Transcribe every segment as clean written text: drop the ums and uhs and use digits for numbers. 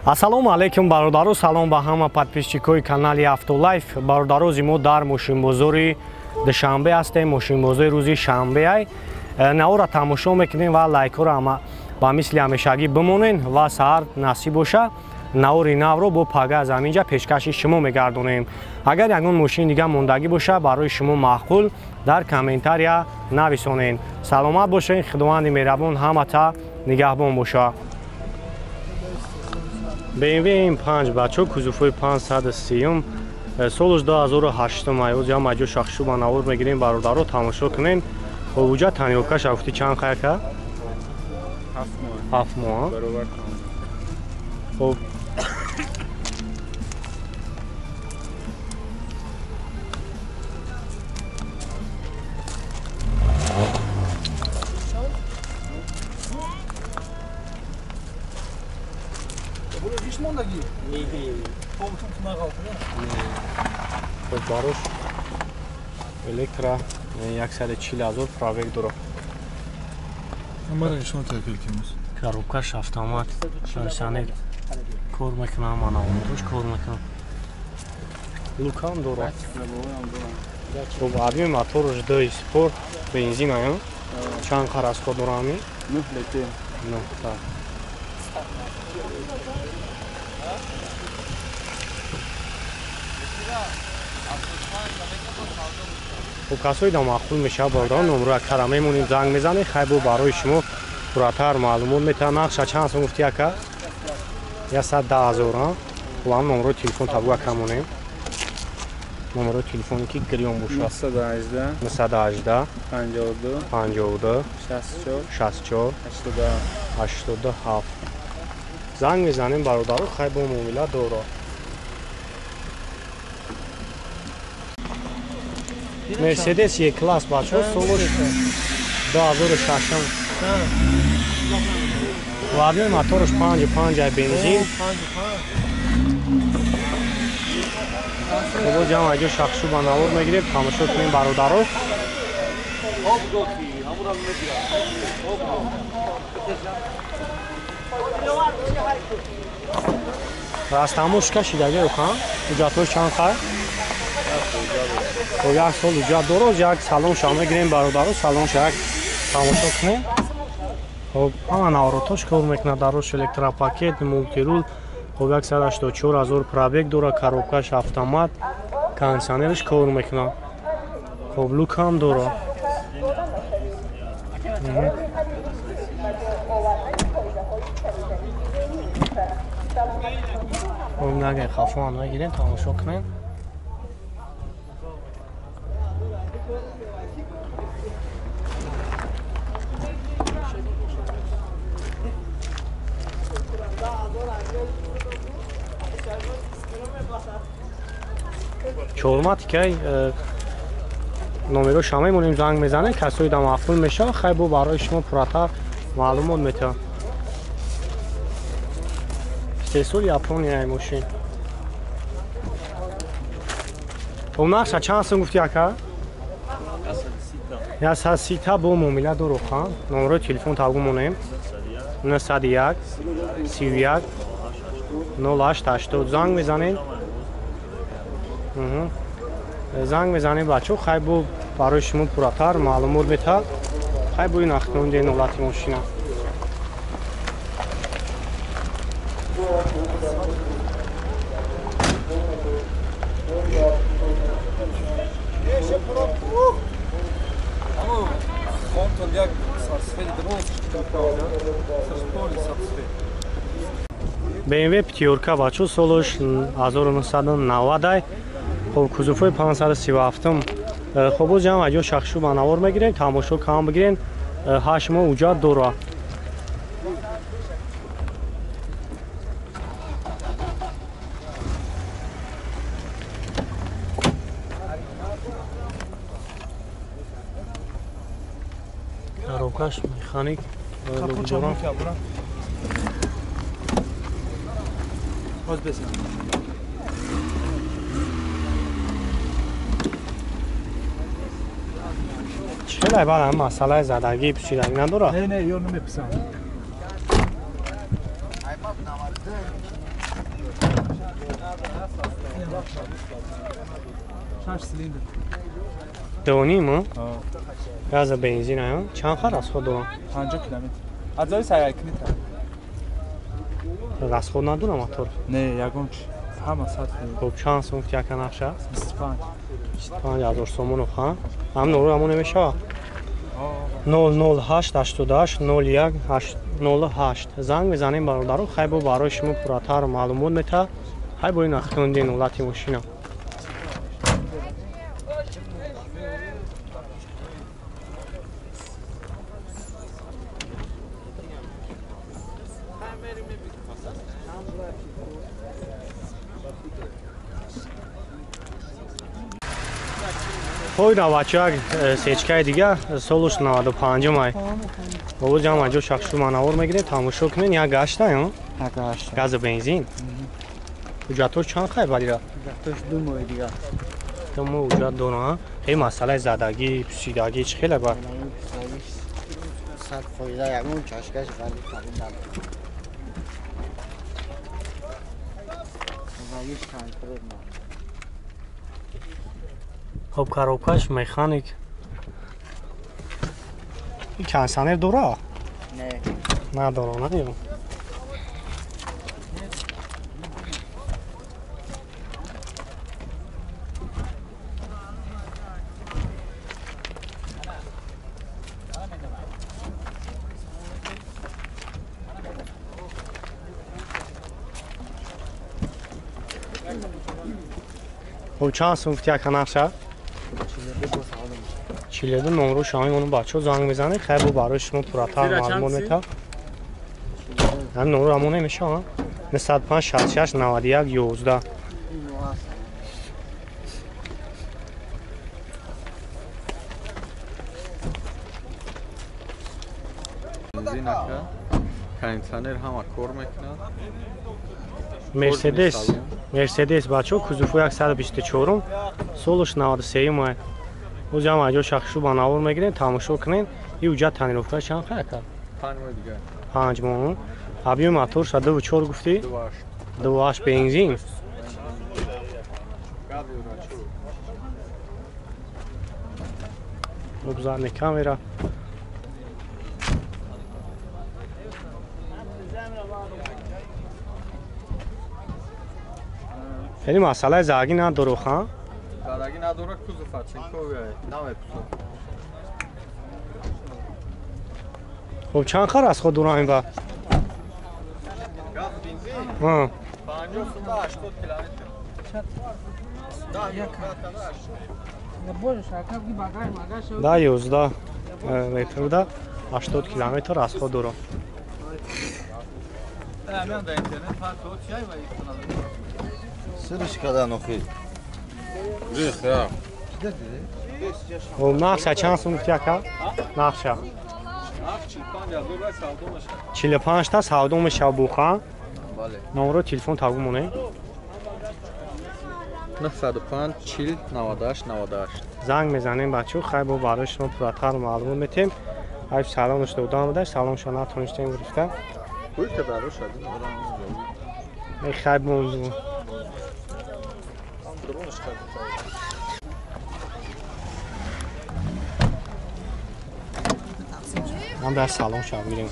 Ассалому алайкум бародаро, салом ба ҳама подписчикои канали Автолайф. Бародарози мо дар мошинбозори Душанбе ҳастем, мошинбозори рӯзи шанбе. Навора тамошо мекунем ва лайкҳоро ҳама ба мисли ҳамешагӣ бимонен ва саҳар насиб боша навори навро бо пага аз ҳаминҷа пешкаши шумо мегардонем. Агар ягон мошин дига мондагӣ боша барои шумо маъқул дар комментария нависонен. Саломат бошен, Худованди меҳрабон ҳамата нигаҳбон боша. BMW M5 бачо кузовҳои 530 солш 2008 майоз я маҷо шахшу ба навор мегирем бародаро тамошо кунен. Хоб уҷа танёвкаш афти чанд қаяка? 7 моҳ. Хоб барош электро 140 000 пробег дорад. Коробкаш автомат, кондиционер кор мекунам, манаонтош кор мекунам. Лукам дорад. Хоб объёми моторш 2 спорт, бензин ая. Чанд қар расход дорам? 9 литр. 9 та. Хуб касои да маъқул мешавад бародарон номро акара мемонем, занг мезанем, хай бо барои шумо пурратар маълумот метавад. Нақша чанд сом гуфти ака? 110 000. Хуб ҳам номрои телефон табу ака монем. Номрои телефоне ки гирён бошад. 918 918 52 52 64 64 87 87. Занг мезанем бародаро, хай бо муомила дорад. Мерседес Е-класс бачо солш 2006. Объёми моторш 5.5 ай бензин. Хуб ҷамъ аҷо шахшу ба навор мегирем, тамошо кунем бародаро. Растамош кашидаги охан, ҳуҷҷатҳош чанд қай? Хоб як сол ҳуҷҷат дорад, як салонша мегирем бародаро, салонша як тамошо кунем. Хоб ҳама наворотош кор мекунад, дарош электропакет, мултирул. Хоб 184 000 пробег дорад, коробкаш автомат, кондиционерш кор мекунад. Хоб люкам дорад. Хоб нагай хафоам мегирем, тамошо кунем. Чорматикай номеро шама мемонем, занг мезанем, касои да маъқул мешавад, хай бо барои шумо пурратар маълумот метавад. Истеҳсоли Япония мошин. Хоб нақша чанд сум гуфти ака? 130 та бо муомила дору хан. Номерои телефон табу монем. 901 31 08 80. Занг мезанем. Занг мезанем бачо, хай бо барои шумо пурратар маълумот метавад. Хай бо ин ахтонди ҳолати мошина. BMW пятёрка бачо солш 1990. Хоб кузовҳои 537. Хоб боз ҷамъ аҷо шахшу ба навор мегирем, тамошо кам бигирем. 8 моҳ ҳуҷҷат дорад. Коробкаш механик дорам. Чӣ баъд масъалаи задагӣ пӯшидагӣ надорад? Не, не, ё намеписам. 6 цилиндр. 2.5? Газа бензин ая? Чанд хар расход дорам? 50 километр. Аз ҷои сайркунӣ та. Расход надорам мотор? Не, ягон чи. Ҳама 100. Хуб, чанд сум гуфти яка нақша? 25. 25 ҳазор сомон ха? Ҳам нору ҳамон намешава? 008 88 01 08 занг мезанем бародаро, хай бо барои шумо пурратар маълумот мета. Хай бо ин ахтундин ҳолати мошина. Хой навачак сечкаи дига солуш 95 май. Бобо ҷам аҷо шахшу манавор мегиред, тамошо кунед, як гашта, ё? Як гашта. Газу бензин. Ҳуҷҷатош чанд хай балира? Ҳуҷҷатош 2 моҳи дига. 2 моҳ ҳуҷҷат дора, ҳа? Эй масъалаи задагӣ, пусидагӣ чӣ хеле бар? 100% ягон чашкаш вали табин надорад. Задагиш конкрет на. Хоб коробкаш механик. Ин кондиционер дора? Не. Надора, на ё? Хоб чанд сум гуфти яка нақша? 42 номро шоҳин ону бачаҳо занг мезанед, хай бо барои шумо пурратар маълумот мета. Ҳам номро ҳамон намешава? 95 66 91 11. Бензин ака, кондиционер ҳама кор мекунад. Мерседес, Мерседес бачаҳо кузовҳо 124, солуш 93 май. Оз ҳам аҷо шахшу ба навор мегирем, тамошо кунем. И уҷа тонировка чанд хай ака? 5 моҳ дига. 5 моҳ. Объём моторша 2.4 гуфтӣ? 2.8. 2.8 бензин. Обзорная камера. Хеле масъалаи задагӣ надору ха? Задагӣ надора, кузов ачинковия, намепусад. Хуб, чанд хар расход дорам ин ба? Газ бензин? Ҳа. 50 80 километр. Да, 11 литрда 80 километр расход дорам. Сириш кадан охир. Нақша чанд сум гуфти ака? Нақша. 45 та савдо мешава буха. Номро телефон табу монем. 905 40 98 98. Занг мезанем бачаҳо, хай бо барои шумо пурратар маълумот метем. Айб салонаш додам буда, салоншо натонистем гирифта. Пулта барош адин. Эй хай бо Ман дар салон шав мирем.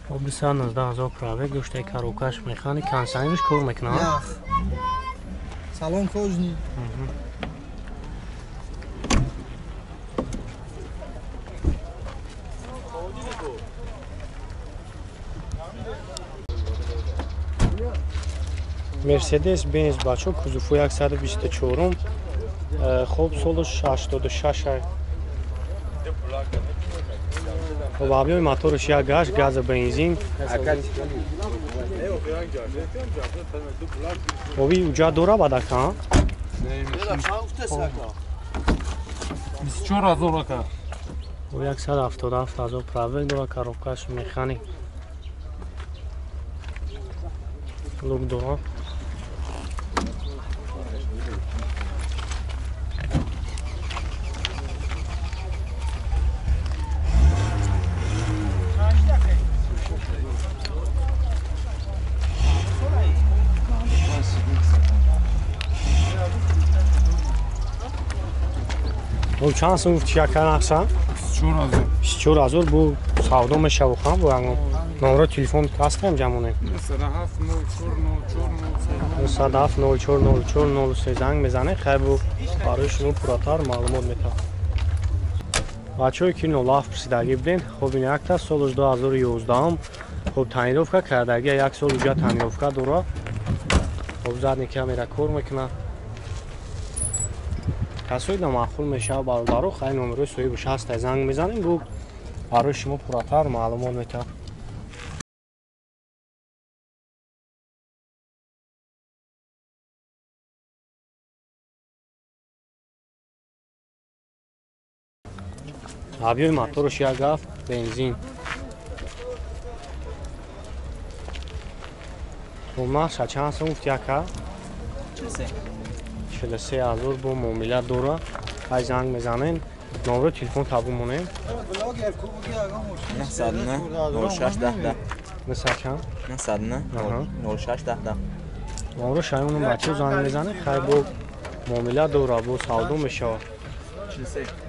Хоб 219 ҳазор пробег доштаи коробкаш механик, кондиционерш кор мекунад. Салон кожаный. Мерседес Бенз бачо кузову 124, хоб солаш 86. Хоб объёми мотораш як гашт, газа бензин. Оби уҷа дора бадака? 24 ҳазор ака. 177 ҳазор пробег дора, коробкаш механик. Лук дора. Бу чанд сум гуфти яка нақша? 24000. 24000 бу савдо мешаву хам бу ягон. Номро телефон ҳастам ҷамоне. 97 04 04 03 занг мезанед, хай бу барои шумо пурратар маълумот метавад. Бачаҳое ки 07 пурсидагӣ буден, хоб ин якта солаш 2011, хоб тонировка кардагӣ, як сол уҷа тонировка дора. Хоб задний камера кор мекунад. Касои намаъқул мешавад бародаро, хай номерои соҳибаш ҳаста, занг мезанем, бу барои шумо пурратар маълумот метавад. Объёми мотораш як гафт бензин. Нарха чанд сум гуфти яка? 43 ҳазор бо муомила дора. Ай занг мезанен, номеро телефон табу монем. 909 06 10 Мисал чанд? 909 06 10 Номеро шаймонам бачаҳо занг мезанед, хай бо муомила дора, бо савдо мешавад. 43.